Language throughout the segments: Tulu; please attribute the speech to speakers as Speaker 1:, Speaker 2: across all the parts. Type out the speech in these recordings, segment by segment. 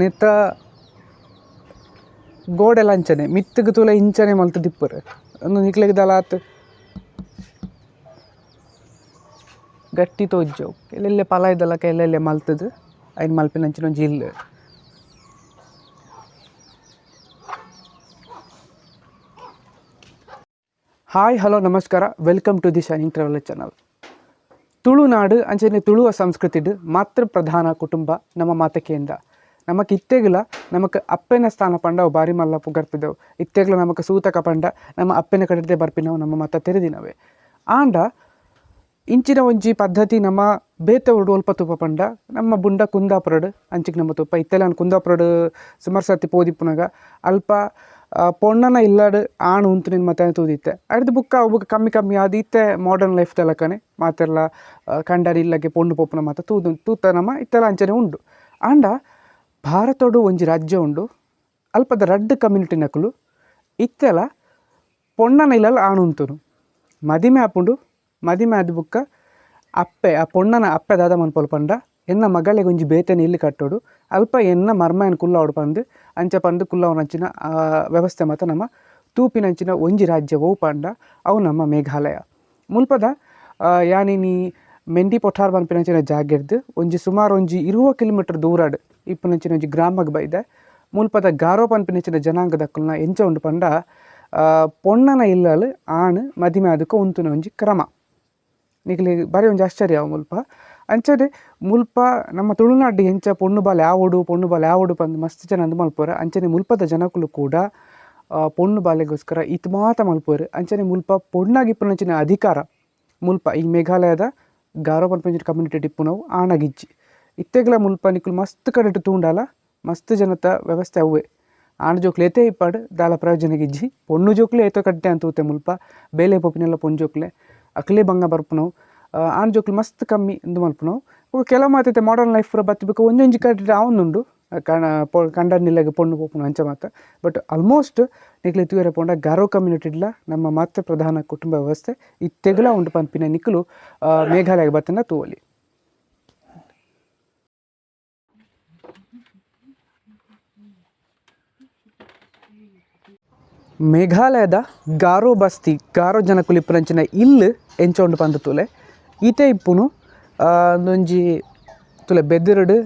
Speaker 1: ನೆತ್ತ ಗೋಡೆಲ ಅಂಚನೆ ಮಿತ್ತುಗು ತೂಲ ಇಂಚನೆ ಮಲ್ತು ದಿಪ್ಪರು ಉಂದು ನಿಕ್ಲೆಗ್ ದಾಲ ಆತ್ ಗಟ್ಟಿ ತೋಜ್ಜವು ಎಲ್ಲೆಲ್ಲೆ ಪಲಾಯ್ದಲಕ ಎಲ್ಲೆಲ್ಲೆ ಮಲ್ತುದು ಐನ್ ಮಲ್ಪಿನಂಚಿನ ಒಂಜಿ ಇಲ್ಲು. ಹಾಯ್ ಹಲೋ ನಮಸ್ಕಾರ, welcome to the shining traveller channel. Tulunadu ಅಂಚನೆ ತುಳುವ ಸಂಸ್ಕೃತಿಡು ಮಾತೃ ಪ್ರಧಾನ ಕುಟುಂಬ ನಮ್ಮ ಮಾತಕೆಯಿಂದ ನಮಕ್ ಇತ್ತೆಗ್ಲ ನಮಕ್ ಅಪ್ಪೆನ ಸ್ಥಾನ ಪಂಡ ಅವು ಬಾರಿ ಮಲ್ಲ ಪುಗರ್ತಿದೆವು. ಇತ್ತೆಗ್ಲ ನಮಕ್ ಸೂತಕ ಪಂಡ ನಮ್ಮ ಅಪ್ಪೆನ ಕಡೆದೇ ಬರ್ಪಿನವು ನಮ್ಮ ಮಾತ ತೆರೆದಿನವೆ. ಆಂಡ ಇಂಚಿನ ಒಂಜಿ ಪದ್ಧತಿ ನಮ್ಮ ಬೇತೆ ಒಡು ಒಲ್ಪ ತೂಪ ಪಂಡ ನಮ್ಮ ಬುಂಡ ಕುಂದಾಪುರಡು ಅಂಚಿಗೆ ನಮ್ಮ ತೂಪ ಇತ್ತೆಲ್ಲ ಕುಂದಾಪುರಡು ಸುಮಾರು ಸರ್ತಿ ಪೋದಿಪ್ಪುನಾಗ ಅಲ್ಪ ಪೊಣ್ಣನ ಇಲ್ಲಾಡು ಆಣು ಉಂತು ನಿನ್ನ ಮತ್ತೆ ತೂದಿತ್ತೆ. ಅಡ್ದು ಬುಕ್ಕ ಅವು ಬುಕ್ಕ ಕಮ್ಮಿ ಕಮ್ಮಿ ಆದ ಇತ್ತೆ ಮಾಡರ್ನ್ ಲೈಫ್ ತಲಕನೆ ಮಾತೆಲ್ಲ ಕಂಡರಿ ಇಲ್ಲಗೆ ಪೊಣ್ಣು ಪೊಪ್ಪುನ ಮಾತ ತೂದು ತೂತ ನಮ್ಮ ಇತ್ತೆಲ್ಲ ಅಂಚನೆ ಉಂಡು. ಆಂಡ ಭಾರತೋಡು ಒಂಜಿ ರಾಜ್ಯ ಉಂಡು, ಅಲ್ಪದ ರಡ್ಡು ಕಮ್ಯುನಿಟಿ ನಕಲು ಇತ್ತೆಲ್ಲ ಪೊಣ್ಣನ ಇಲ್ಲಲ್ಲ ಆಣು ಉಂತುನು ಮದಿಮೆ ಆಪುಂಡು. ಮದಿಮೆ ಆದ ಬುಕ್ಕ ಅಪ್ಪೆ ಆ ಪೊಣ್ಣನ ಅಪ್ಪೆ ದಾದ ಮನ್ಪೊಲು ಪಂಡ ಎನ್ನ ಮಗಳಿಗೆ ಒಂಜಿ ಬೇತನೆ ಇಲ್ಲಿ ಕಟ್ಟೋಡು ಅಲ್ಪ ಎನ್ನ ಮರ್ಮಯನ ಕುಲ್ಲಾವಡು ಪಂದು ಅಂಚ ಪಂದು ಕುಲ್ಲಾವನಂಚಿನ ವ್ಯವಸ್ಥೆ ಮಾತ ನಮ್ಮ ತೂಪಿನಂಚಿನ ಒಂಜಿ ರಾಜ್ಯ ಒವು ಪಂಡ ಅವು ನಮ್ಮ ಮೇಘಾಲಯ. ಮುಲ್ಪದ ಯಾನಿ ನೀ ಮೆಂಡಿ ಪೊಠಾರ್ ಪನ್ಪಿನಂಚಿನ ಜಾಗೆರ್ದು ಒಂಜಿ ಸುಮಾರು ಒಂಜಿ 20 ಕಿಲೋಮೀಟರ್ ದೂರಾಡು ಇಪ್ಪನಂಚಿನ ಒಂಜಿ ಗ್ರಾಮಗ್ ಬೈದೆ. ಮುಲ್ಪದ ಗಾರೋ ಪನ್ಪಿನಂಚಿನ ಜನಾಂಗದಕ್ಕಲ್ನ ಎಂಚ ಉಂಡು ಪಂಡ ಪೊಣ್ಣನ ಇಲ್ಲಲು ಆಣು ಮದಿಮೆ ಅದಕ್ಕೆ ಉಂತುನ ಒಂಜಿ ಕ್ರಮ. ನಿಕ್ಲೆ ಬಾರಿ ಒಂಜಿ ಆಶ್ಚರ್ಯ ಅವು ಮುಲ್ಪ. ಅಂಚನೆ ಮುಲ್ಪ ನಮ್ಮ ತುಳುನಾಡು ಎಂಚ ಪೊಣ್ಣು ಬಾಲೆ ಆವೊಡು ಪೊಣ್ಣು ಬಾಲೆ ಆವೊಡು ಪಂದ್ ಮಸ್ತ್ ಜನ ಅಂದ್ ಮಲ್ಪುವೆರ್. ಅಂಚನೆ ಮುಲ್ಪದ ಜನಕುಲು ಕೂಡ ಪೊಣ್ಣು ಬಾಲೆಗೋಸ್ಕರ ಇತ್ ಮಾತ ಮಲ್ಪುವೆರ್. ಅಂಚನೆ ಮುಲ್ಪ ಪೊಣ್ಣಾಗಿಪ್ಪುನಂಚಿನ ಅಧಿಕಾರ ಮುಲ್ಪ ಈ ಮೇಘಾಲಯದ ಗಾರೋ ಪನ್ಪಿನಂಚಿನ ಕಮ್ಯುನಿಟಿ ಇಪ್ಪುನವು ಆಣಗಿಜ್ಜಿ. ಇತ್ತೆಗ್ಲ ಮುಲ್ಪ ನಿಕುಲು ಮಸ್ತ್ ಕಡೆಟ್ ತೂಂಡಲ ಮಸ್ತ್ ಜನತ ವ್ಯವಸ್ಥೆ ಅವ್ವೆ. ಆಣ್ ಜೋಕ್ಲು ಏತೇ ಇಪ್ಪಾಡು ದಾಲ ಪ್ರಯೋಜನಗಿಜ್ಜಿ, ಪೊಣ್ಣು ಜೋಕ್ಲು ಏತೋ ಕಡ್ಡೆ ಅಂತ ತೂತೆ ಮುಲ್ಪ ಬೇಲೆ ಪೋಪಿನೆಲ್ಲ ಪೊಣ್ಣು ಜೋಕ್ಲೆ ಅಕ್ಲೇ ಬಂಗ ಬರ್ಪುನವು. ಆಣ್ ಜೋಕ್ಲು ಮಸ್ತ್ ಕಮ್ಮಿ ಇಂದು ಮಲ್ಪುನವು. ಕೆಲವು ಮಾತೈತೆ ಮಾಡರ್ನ್ ಲೈಫ್ ಪೂರ ಬತ್ತಿಬೇಕು ಒಂಜೊಂಜಿ ಕಡೆ ಆವೊಂದುಂಡು ಕಂಡನಿಲ್ಲಗೆ ಪೊಣ್ಣು ಪೋಪುನು ಅಂಚ ಮಾತ. ಬಟ್ ಆಲ್ಮೋಸ್ಟ್ ನಿಕ್ಲೆ ತೂಯರೆ ಪೋಂಡ ಗಾರೋ ಕಮ್ಯುನಿಟಿಡ್ಲ ನಮ್ಮ ಮಾತೃ ಪ್ರಧಾನ ಕುಟುಂಬ ವ್ಯವಸ್ಥೆ ಇತ್ತೆಗ್ಲ ಉಂಡು ಪನ್ಪಿನ ನಿಕುಲು ಮೇಘಾಲಯ ಬತ್ತನ ತೂವಲಿ. ಮೇಘಾಲಯದ ಗಾರೋ ಬಸ್ತಿ ಗಾರೋ ಜನಕುಲು ಇಪ್ಪುನಂಚಿನ ಇಲ್ಲು ಎಂಚ ಉಂಡು ಪಂದ್ ತೂಲೆ. ಈತೆ ಇಪ್ಪುನು ಒಂಜಿ ತುಲೆ ಬೆದಿರುಡು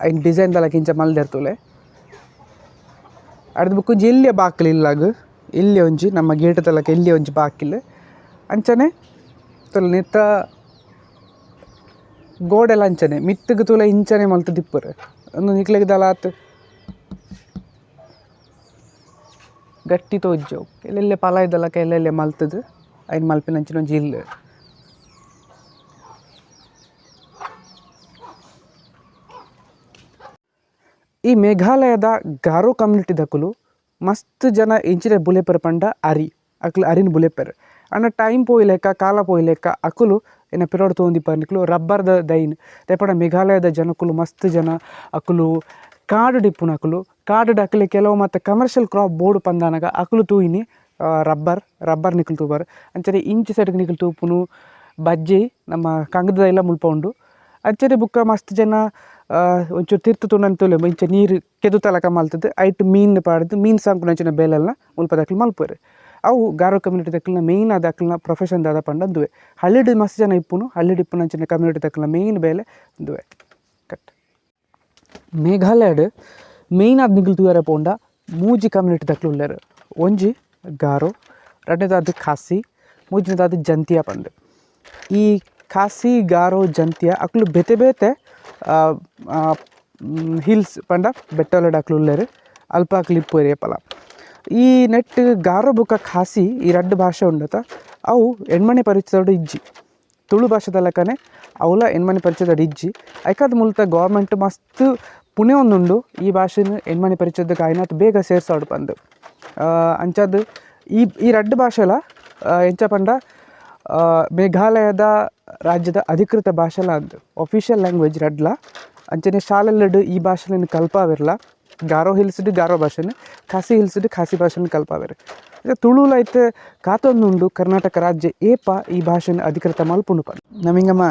Speaker 1: ಐನ್ ಡಿಸೈನ್ ದಲಕ ಇಂಚ ಮಲ್ದೆರ್ ತೂಲೆ. ಅರ್ದ್ ಬೊಕ್ಕ ಒಂಜಿ ಎಲ್ಯ ಬಾಕಿಲ್ ಇಲ್ಲಾಗ್ ಎಲ್ಯ ಒಂಜಿ ನಮ್ಮ ಗೇಟ್ ತಲಕ ಎಲ್ಯ ಒಂಜಿ ಬಾಕಿಲ್. ಅಂಚನೆ ತುಲೆ ನೆತ್ತ ಗೋಡೆಲ ಅಂಚನೆ ಮಿತ್ತುಗು ತೂಲೆ ಇಂಚನೆ ಮಲ್ತು ದಿಪ್ಪರು ಉಂದು ನಿಕ್ಲೆಗ್ ದಾಲ ಆತ್ ಗಟ್ಟಿ ತೋಜ್ಜವು. ಎಲ್ಲೆಲ್ಲೆ ಪಲಾಯ್ದಲಕ ಎಲ್ಲೆಲ್ಲೆ ಮಲ್ತುದು ಐನ್ ಮಲ್ಪಿನಂಚಿನ ಒಂಜಿ ಇಲ್ಲು. ಈ ಮೇಘಾಲಯದ ಗಾರೋ ಕಮ್ಯುನಿಟಿ ದಕುಲು ಮಸ್ತ್ ಜನ ಇಂಚಿನ ಬುಲೆಪೆರ್ ಪಂಡ ಅರಿ ಅಕ್ಲು ಅರಿನ್ ಬುಲೆಪೆರ್. ಆಂಡ ಟೈಮ್ ಪೋಯಿಲೆಕ್ಕ ಕಾಲ ಪೋಯಿಲೆಕ್ಕ ಅಕುಲು ಎನ್ನ ಪಿರೋಡ್ ತೋಂದಿಪ್ಪ ನಿಕುಲು ರಬ್ಬರ್ದ ದೈನ್ ದಯಪಡ ಮೇಘಾಲಯದ ಜನಕುಲು ಮಸ್ತ್ ಜನ ಅಕುಲು ಕಾಡು ಡಿಪ್ಪುನಕುಲು ಕಾಡು ಅಕುಲು ಕೆಲವು ಮತ್ತು commercial crop board ಪಂದಾನಗ ಅಕುಲು ತೂಯಿನಿ ರಬ್ಬರ್ ರಬ್ಬರ್ ನಿಕುಲು ತೂಬಾರ್. ಅಂಚನೆ ಇಂಚಿ ಸೈಡ್ಗೆ ನಿಕುಲು ತೂಪುನು ಬಜ್ಜಿ ನಮ್ಮ ಕಂಗದ ಎಲ್ಲ ಮುಲ್ಪ ಉಂಡು. ಅಂಚನೆ ಬುಕ್ಕ ಮಸ್ತ್ ಜನ ಒಂಚೂರು ತಿರ್ತು ತೂಂಡಂತ ತೂಲೆ ಇಂಚ ನೀರು ಕೆದು ತಲಕ ಮಲ್ತದ್ದು ಐಟ್ ಮೀನು ಪಾಡ್ದು ಮೀನು ಸಾಂಕುನಂಚಿನ ಬೇಲೆಲ್ಲ ಮುಲ್ಪದಕ್ಲು ಮಲ್ಪುವೆರ್. ಅವು ಗಾರೋ ಕಮ್ಯುನಿಟಿ ದಕ್ಕಲ್ನ ಮೇಯ್ನ್ ಆದ ಅಕ್ಲ್ನ ಪ್ರೊಫೆಷನ್ ದಾದ ಪಂಡ ಅಂದುವೆ. ಹಳ್ಳಿಡ್ ಮಸ್ತ್ ಜನ ಇಪ್ಪುನು ಹಳ್ಳಿಡ್ ಇಪ್ಪುನಂಚಿನ ಕಮ್ಯುನಿಟಿ ದಕ್ಕಲ್ನ ಮೇಯ್ನ್ ಬೇಲೆ ಅಂದುವೆ. ಕಟ್ ಮೇಘಾಲಯಡ್ ಮೇಯ್ನ್ ಆದ್ ನಿಕುಲು ತೂಯರೆ ಪೋಂಡ ಮೂಜಿ ಕಮ್ಯುನಿಟಿ ದಕ್ಲು ಉಲ್ಲೆರ್. ಒಂಜಿ ಗಾರೋ, ರಡ್ಡನೇದಾದ್ ಖಾಸಿ, ಮೂಜಿನೇದಾದ್ ಜಂತಿಯ ಪಂದ್. ಈ ಖಾಸಿ ಗಾರೋ ಜಂತಿಯ ಅಕ್ಲು ಬೇತೆ ಬೇತೆ ಹಿಲ್ಸ್ ಪಂಡ ಬೆಟ್ಟೊಲೆಡ್ ಅಕ್ಲು ಉಲ್ಲೆರ್ ಅಲ್ಪ ಅಕ್ಲು ಇಪ್ಪುವೆರ್ ಏಪಲ. ಈ ನೆಟ್ ಗಾರೋ ಬೊಕ್ಕ ಖಾಸಿ ಈ ರಡ್ಡ್ ಭಾಷೆ ಉಂಡತ ಅವು ಎಣ್ಮನೆ ಪರಿಚಯದೋಡು ಇಜ್ಜಿ. ತುಳು ಭಾಷೆದ ಲೆಕ್ಕನೆ ಅವುಲ ಎಣ್ಮನೆ ಪರಿಚಯದೋಡು ಇಜ್ಜಿ. ಐಕಾದ್ ಮುಲ್ತ ಗೌರ್ಮೆಂಟ್ ಮಸ್ತ್ ಪುಣೆ ಒಂದುಂಡು ಈ ಭಾಷೆನ್ ಎಣ್ಮನೆ ಪರಿಚಯದಕ್ಕೆ ಆಯ್ನಾತ್ ಬೇಗ ಸೇರ್ಸಾವೊಡು ಪಂದ್. ಅಂಚಾದ್ ಈ ಈ ರಡ್ಡ್ ಭಾಷೆಲ ಎಂಚ ಪಂಡ ಮೇಘಾಲಯದ ರಾಜ್ಯದ ಅಧಿಕೃತ ಭಾಷೆಲ ಅಂದ್ ಅಫಿಷಿಯಲ್ ಲ್ಯಾಂಗ್ವೇಜ್ ರಡ್ಲ. ಅಂಚನೆ ಶಾಲೆಲೆಡ್ ಈ ಭಾಷೆಲೆನ್ ಕಲ್ಪಾವೆರ್ಲ. ಗಾರೋ ಹಿಲ್ಸ್ಡ್ ಗಾರೋ ಭಾಷೆನ್, ಖಾಸಿ ಹಿಲ್ಸ್ಡ್ ಖಾಸಿ ಭಾಷೆನ್ ಕಲ್ಪಾವೆರ್. ತುಳುಲ ಇತ್ತೆ ಕಾತೊಂದುಂಡು ಕರ್ನಾಟಕ ರಾಜ್ಯ ಏಪ ಈ ಭಾಷೆನ್ ಅಧಿಕೃತ ಮಲ್ಪುಂಡು ಪಂದ್. ನಮಿಂಗಮ್ಮ